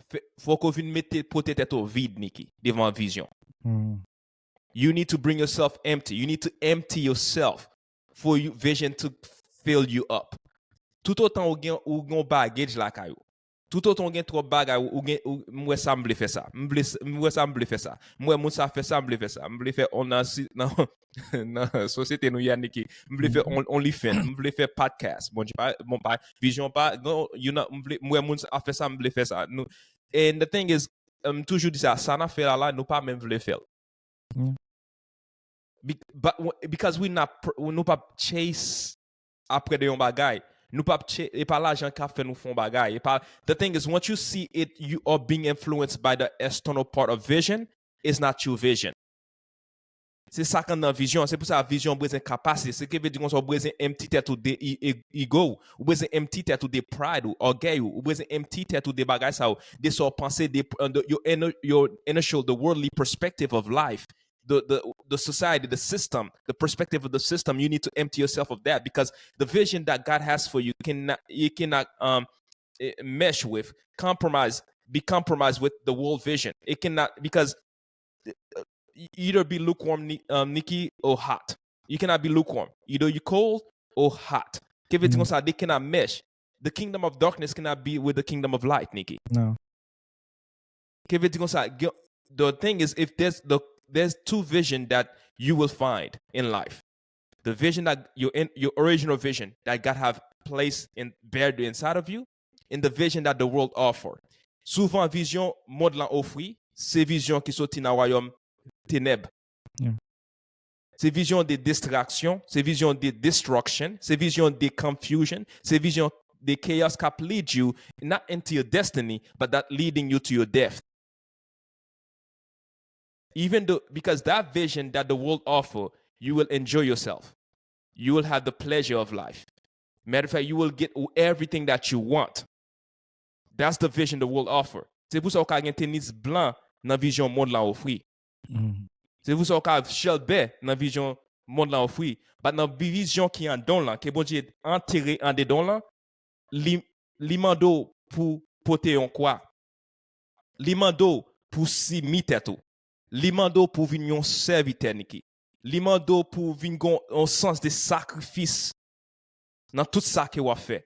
fè- fòk ou vin mete pote tèt ou vid, Nikki, devan vizyon. Hmm. You need to bring yourself empty. You need to empty yourself for you vision to fill you up. Tout otan ou gen ou gen yon baggage lakay ou. Tout otan ou gen twòp bagay ou gen ou, m wè sa m vle fè sa. M vle s- m wè sa m vle fè sa. M wè moun sa fè sa m vle fè sa. M vle fè on nan si nan nan sosyete nou ya Nikki. M vle fè on, OnlyFans. M vle fè podcast. Bon, pa bon pa vizyon pa gen you know, m vle m wè moun sa fè sa m vle fè sa. Nou and the thing is, m toujou di sa, sa n ap fè la la, nou pa menm vle fè l. Yeah. Be- but w- because we not pr- nou pa chase apre de yon bagay. Nou pa ch- e pa lajan k ap fè nou fè yon bagay. E pa the thing is once you see it, you are being influenced by the external part of vision. It's not your vision. Se sa k anndan vizyon. Se pou sa vizyon bezwen kapasite. Se ki vle di konsa ou bezwen empty tèt ou de e- e- ego. Ou bezwen empty tèt ou de pride ou orgèy ou. Ou bezwen empty tèt ou de bagay sa ou. De sa ou panse de, de your, inner, your initial, the worldly perspective of life. The, the, the society, the system, the perspective of the system, you need to empty yourself of that because the vision that God has for you cannot, you cannot um, eh, mesh with, compromise, be compromised with the world vision. It cannot, because uh, either be lukewarm, Ni- um, Nikki, or hot. You cannot be lukewarm. Either you cold or hot. Ke vle di Mm. konsa, they cannot mesh. The kingdom of darkness cannot be with the kingdom of light, Nikki. No. Ke vle di konsa, gen- the thing is, if there's the there's two vision that you will find in life. The vision that your in, your original vision that God have placed in buried inside of you, and the vision that the world offer. Souvan vizyon mond lan ofri, se vizyon ki soti nan wayòm tenèb. Yeah. Se vizyon de distraction, se vizyon de destruction, se vizyon de confusion, se vizyon de chaos k ap lead you not into your destiny, but that leading you to your death. Even though, because that vision that the world offer, you will enjoy yourself. You will have the pleasure of life. Matter of fact, you will get everything that you want. That's the vision the world offer. Se pou sa ou ka gen tenis blan nan vizyon mond lan ofri. Mm. Se pou sa ou ka chèlbè nan vizyon mond lan ofri. But nan vizyon ki andan w lan, ke Bondye antere andedan w lan, li, li mande w pou pote yon kwa. Li mande w pou simi tèt ou. Li mande w pou vin yon sèvitè, Niki. Li mande w pou vin gon yon sans de sakrifis nan tout sa ke w ap fè.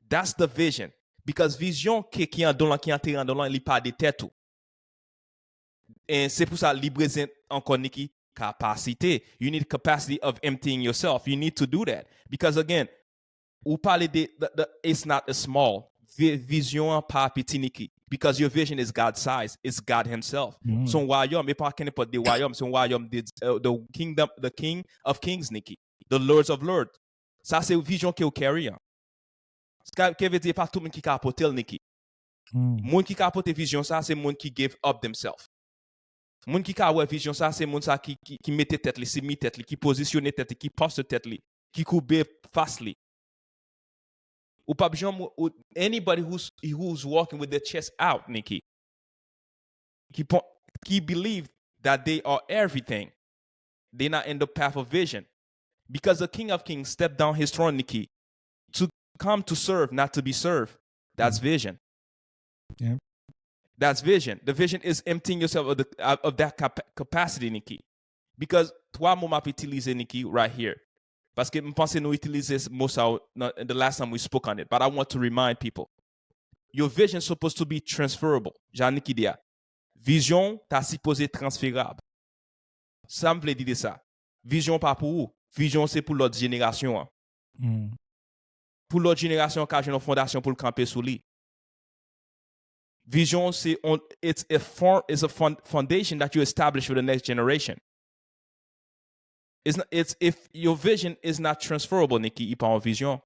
That's the vision. Because vizyon ke ki andan w lan, ki antere andan w lan, li pa de tèt ou. E se pou sa li bezwen ankò, Niki, kapasite. You need capacity of emptying yourself. You need to do that. Because again, ou pale de, the, the, it's not a small. Vi- Vizyon an pa piti, Niki. Because your vision is God size. It's God himself. Mm. Se yon wayòm, e pa kenenpòt de wayòm. Se yon wayòm de, uh, the kingdom, the king of kings, Niki. The lords of lords. Sa se vizyon ke ou carry an. Sa ke vle di, e pa tout moun ki ka pote l, Niki. Mm. Moun ki ka pote vizyon sa, se moun ki give up themselves. Moun ki ka wè vizyon sa, se moun sa ki, ki, ki mete tèt li, simi tèt li, ki pozisyone tèt li, ki poste tèt li, ki koube fas li. Ou p ap janm, ou, anybody who's, who's walking with their chest out, Niki, ki, pon- ki believe that they are everything, they not in the path of vision. Because the King of Kings stepped down his throne, Niki, to come to serve, not to be served. That's vision. Yeah. That's vision. The vision is emptying yourself of, the, of that capa- capacity, Niki. Because twa mo m ap itilize, Niki, right here. Paske m panse nou itilize mo sa yo nan the last time we spoke on it. But I want to remind people. Your vision supposed to be transferable. Jan Niki di a. Vizyon ta sipoze transferab. Sa m vle di de sa. Vizyon pa pou ou. Vizyon se pou lòt jenerasyon an. Mm. Pou lòt jenerasyon an ka jwenn yon fondasyon pou l kanpe sou li. Vizyon se on, it's a form, it's a fun, foundation that you establish for the next generation. It's not, it's if your vision is not transferable, Niki, e pa yon vizyon.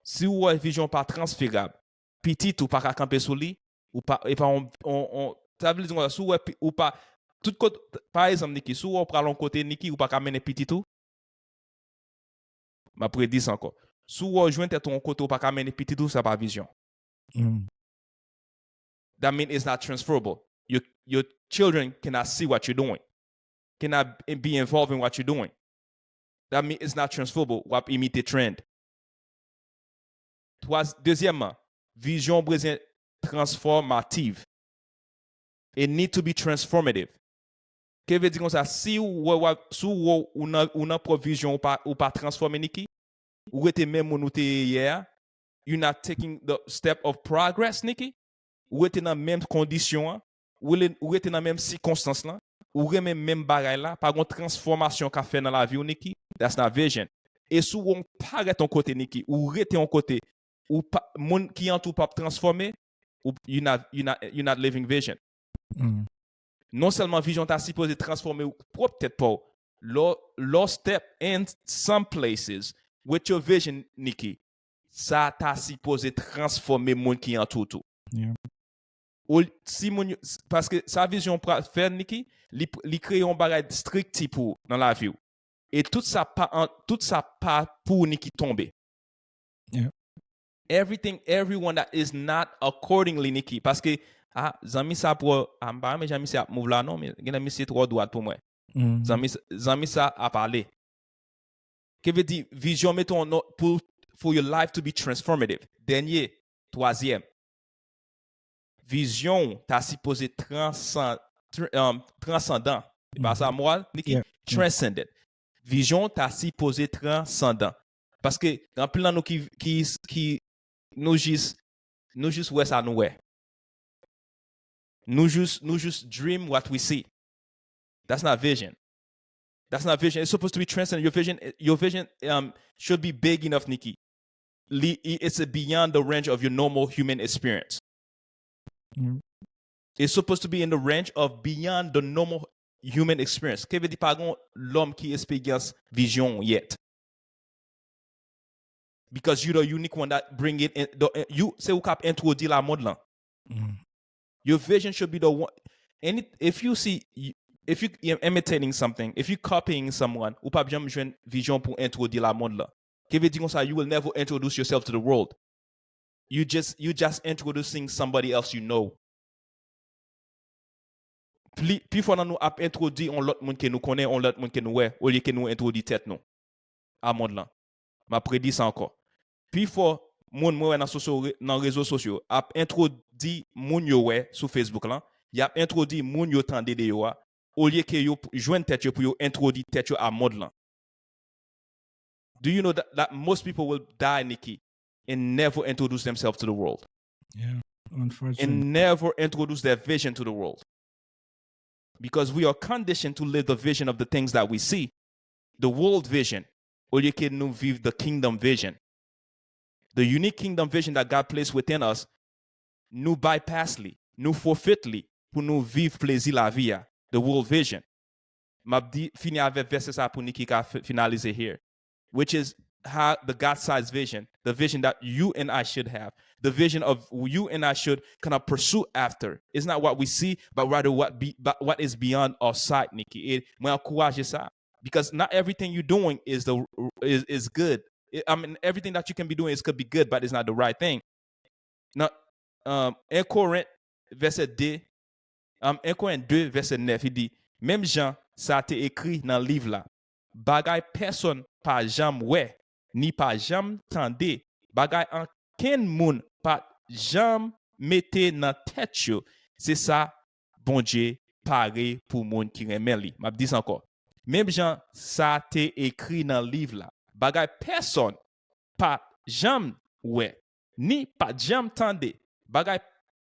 Si w wè vizyon pa transferab, pitit ou pa ka kanpe sou li, ou pa, e pa on, on, on, sa vle di konsa, si w wè pi- ou pa, tout kote, pa egzanp, Niki, si w wè w pral yon kote, Niki, ou pa ka mennen pitit ou, m ap redi sa ankò. Si w wè w jwenn tèt ou yon kote ou pa ka mennen pitit ou, sa pa vizyon. Mm. That means it's not transferable. Your, your children cannot see what you're doing, cannot be involved in what you're doing. That means it's not transferable. W ap imite trend. Twa, dezyèmman, vizyon bezwen transformative. It need to be transformative. Ke vle di konsa, si w wè, w ap- si w wè ou nan, ou nan pwòp vizyon, ou pa, ou pa transfòme, Niki, ou rete menm moun ou te ye yè a, you not taking the step of progress, Niki, ou rete nan menm kondisyon an, ou le- ou rete nan menm sikonstans lan, ou renmen menm bagay la, pa gon transfòmasyon k ap fè nan lavi w, Niki, that's not vision. E si w parèt yon kote, Niki, ou rete yon kote, ou pa, moun ki antou w p ap transfòme, ou, you not, you not, you not living vision. Mm. Non sèlman vizyon ta sipoze transfòme w pwòp tèt pa w, lè w- lè w step in some places with your vision, Niki, sa ta sipoze transfòme moun ki antou w tou. Yeah. Ou, si moun yo- s- paske sa vizyon pral fè, Niki, li, li kreye yon bagay strikti pou ou nan lavi w. E tout sa pa an- tout sa pa pou ou, Niki, tonbe. Yeah. Everything, everyone that is not accordingly, Niki. Paske, ah, zanmi sa pou, ah, m pa renmen jan misye ap move la non, men gen misye twò dwat pou mwen. Mm. Zanmi, zanmi sa ap ale. Ke vle di, vizyon mete w nan, pou, for your life to be transformative. Dènye, twazyèm. Vizyon w ta sipoze transan, tr, um, transandan. E pa sa mo a, Niki? Yeah. Transcendent. Vizyon w ta sipoze transandan. Paske, anpil nan nou ki, ki, ki, nou jis, nou jis wè sa nou wè. Nou jis, nou jis dream what we see. That's not vision. That's not vision. It's supposed to be transcendent. Your vision, your vision um, should be big enough, Niki. Li- i- It's beyond the range of your normal human experience. Mm. It's supposed to be in the range of beyond the normal human experience. Ke vle di pa gon lòm ki eksperyans vizyon yet. Because you the unique one that bring it in, the, you, se ou k ap entwodui lamonn lan. Mm. Your vision should be the one. And it- if you see, if you imitating something, if you copying someone, ou p ap janm jwenn vizyon pou entwodui lamonn lan. Ki vle di konsa, you will never introduce yourself to the world. You just, you just introducing somebody else you know. Pli, pi fò nan nou ap entwodui yon lòt moun ke nou konnen, yon lòt moun ke nou wè, olye ke nou entwodui tèt nou a mond lan. M ap redi sa ankò. Pi fò moun mwen wè nan sosyo, nan rezo sosyo ap entwodui moun yo wè sou Facebook lan, y ap entwodui moun yo tande de yo a, olye ke yo p- jwenn tèt yo pou yo entwodui tèt yo a mond lan. Do you know that, that most people will die, Nikki, and never introduce themselves to the world? Yeah, unfortunate. And never introduce their vision to the world. Because we are conditioned to live the vision of the things that we see, the world vision, olye ke nou viv the kingdom vision. The unique kingdom vision that God placed within us, nou bypass li, nou forfeit li pou nou viv plezi lavi a, the world vision. M ap di, fini avèk vèsè sa pou Nikki ka f- finalize here, which is how the God sized vision, the vision that you and I should have, the vision of you and I should kind of pursue after. It's not what we see, but rather what be, but what is beyond our sight, Nikki. E, mwen ankouraje sa. Because not everything you're doing is the is, is good. I I mean, everything that you can be doing is could be good, but it's not the right thing. Nan um, 1 Korent vèsè 2, um, 1 Korent 2 vèsè 9, li di, menm jan sa te ekri nan liv la, bagay pèsonn pa janm wè, ni pa janm tande, bagay ankenn moun pa janm mete nan tèt yo, se sa Bondye pare pou moun ki renmen li. M ap di sa ankò. Menm jan sa te ekri nan liv la, bagay pèsonn pa janm wè, ni pa janm tande, bagay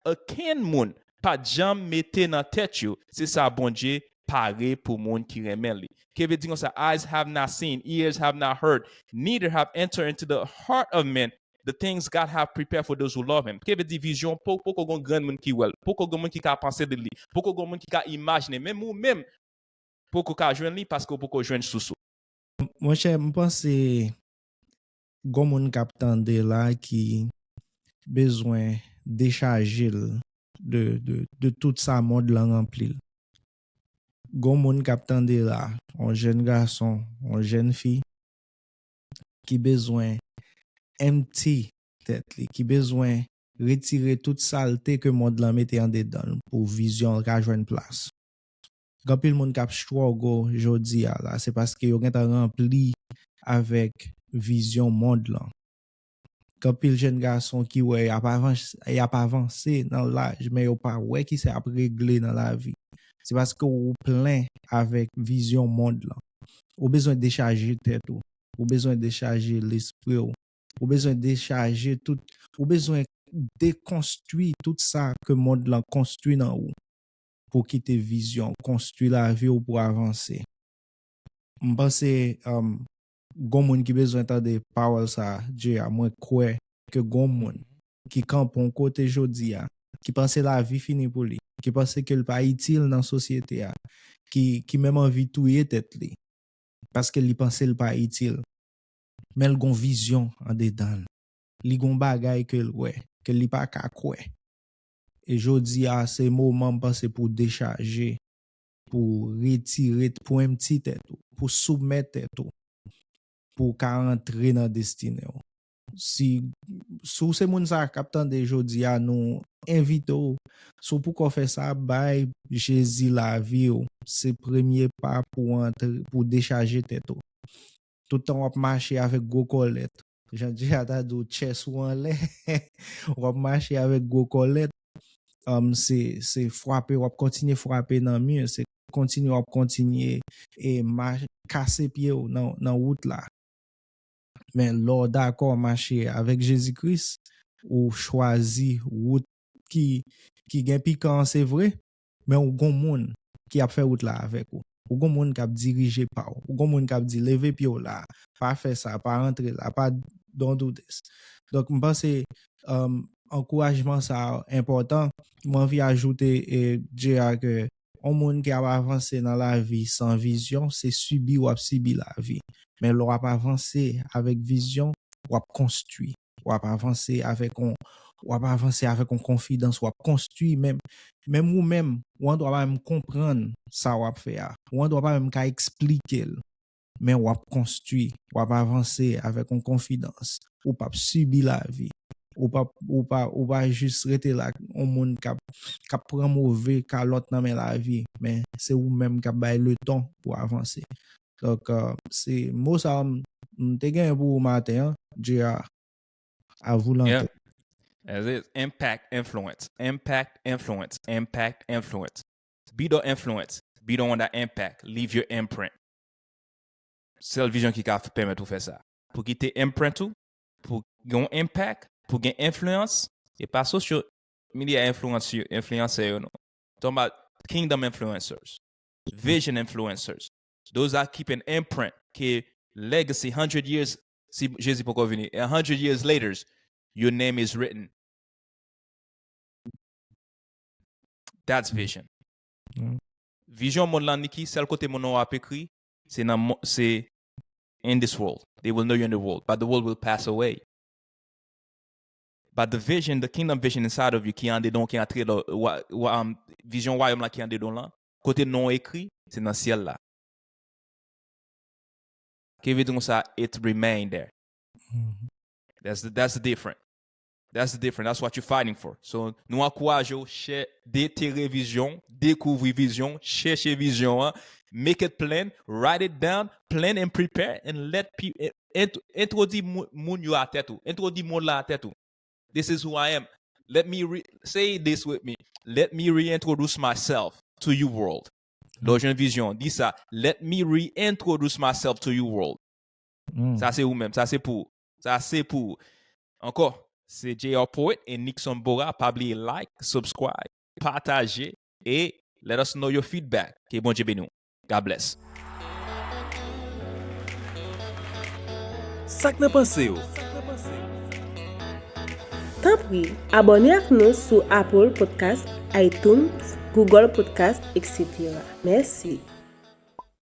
okenn moun pa janm mete nan tèt yo, se sa Bondye pare pou moun ki renmen li. Ke vle di konsa, eyes have not seen, ears have not heard, neither have entered into the heart of man the things God have prepared for those who love him. Ke vle di vizyon, po- poko gon grann moun ki wè l, poko gon moun ki ka panse de li, poko gon moun ki ka imajine, menm ou menm, poko ka jwenn li paske ou poko jwenn sous ou. Monchè, m panse gon moun k ap tande la ki bezwen dechaje l de, de, de tout sa mond lan ranpli l. Gon moun k ap tande la, yon jèn gason, yon jèn fi, ki bezwen empty tèt li, ki bezwen retire tout salte ke mond lan mete andedan l pou vizyon l ka jwenn plas. Gen anpil moun k ap struggle jodi a la, se paske yo gentan ranpli avèk vizyon mond lan. Gen anpil jèn gason ki wè y ap avans- y ap avanse nan laj, men yo pa wè ki sa y ap regle nan lavi. Se paske ou plen avèk vizyon mond lan. Ou bezwen dechaje tèt ou. Ou bezwen dechaje lespri w. Ou bezwen dechaje tout. Ou bezwen dekonstwi tout sa ke mond lan konstwi nan ou. Pou kite vizyon, konstwi lavi w pou avanse. M panse um, gon moun ki bezwen tande pawòl sa, Jay a, mwen kwè ke gon moun ki kanpe yon kote jodi a, ki panse lavi fini pou li, ki panse ke l pa itil nan sosyete a, ki, ki menm anvi touye tèt li, paske li panse l pa itil. Men l gon vizyon andedan l. Li gon bagay ke l wè, ke li pa ka kwè. E jodi a, se moman m panse pou dechaje, pou retire, pou empty tèt ou, pou soumèt tèt ou, pou w ka antre nan destine w. Si, si w se moun sa k ap tande jodi a, nou envite w, si w poko fè sa, bay Jezi lavi w. Se premye pa pou w antre, pou w dechaje tèt ou. Tout tan w ap mache avèk gwo kòlèt, jan Jay a ta di w, chest ou anlè, w ap mache avèk gwo kòlèt, um, se, se frape, w ap kontinye frape nan mi, se kontinye, w ap kontinye e ma- kase pye w nan, nan wout la. Men lè w dakò mache avèk Jezi Kris, ou chwazi wout ki, ki gen pikan an, se vre, men ou gon moun ki ap fè wout la avèk ou. Ou gon moun k ap dirije pa w. Ou gon moun k ap di, leve pye w la, pa fè sa, pa antre la, pa don't do this. Donk, m panse um, ankourajman sa a enpòtan. Mwen anvi ajoute, e, Jay a, ke yon moun ki ap avanse nan lavi san vizyon, se sibi w ap sibi lavi. Men lè w ap avanse avèk vizyon, w ap konstwi. W ap avanse avèk yon, w ap avanse avèk yon konfidans, w ap konstwi menm. Menm ou menm, ou andwa pa menm konprann sa w ap fè a. Ou andwa pa menm ka eksplike l. men w ap konstwi, w ap avanse avèk yon konfidans. Ou p ap sibi lavi. Ou p ap, ou pa, ou pa jis rete la, yon moun k ap, k ap pran move kalòt nan men lavi, men se ou menm k ap bay le ton pou avanse. Donk, euh, se mo sa a m, m te genyen pou ou maten an, J R, à vous l'antenne. As is, impact, influence, impact, influence, impact, influence. Be the influence, be the one that impact, leave your imprint. Sèl vizyon ki ka pèmèt ou fè sa. Pou kite imprint ou, pou gen yon impact, pou gen enfliyans, e pa social media influence, enfliyansè yo non. Talking about kingdom influencers, vision influencers. Those that keep an imprint, ke legacy, hundred years, si Jezi poko vini, a hundred years later, your name is written. That's vision. Vizyon mond lan, Niki, sèl kote mond lan ap ekri, se nan mo- se in this world. They will know you in the world, but the world will pass away. But the vision, the kingdom vision inside of you, ki andedan, ki antre la, wa, wa, um, vizyon wayòm la ki andedan lan, kote non ekri, se nan syèl la. Ki vle di konsa, it remain there. That's the, that's the different. That's the different. That's what you're fighting for. So, nou ankouraje w, chè, detere vizyon, dekouvri vizyon, chèche vizyon an, make it plain, write it down, plan and prepare, and let people, intwodi moun yo a tèt ou, intwodi mond la a tèt ou. This is who I am. Let me re, say this with me. Let me reintroduce myself to you world. Lè w jwenn vizyon, di sa. Let me reintroduce myself to you world. Sa se ou menm, sa se pou ou. Sa se pou ou. Ankò, se J R Poet e Nixon Bora. Pa bliye like, subscribe, pataje, e let us know your feedback. Ke Bondye beni w. God bless. Sa k nan panse w? Tanpri, abòne ak nou sou Apple Podcast, iTunes, Google Podcast, et cetera. Mèsi.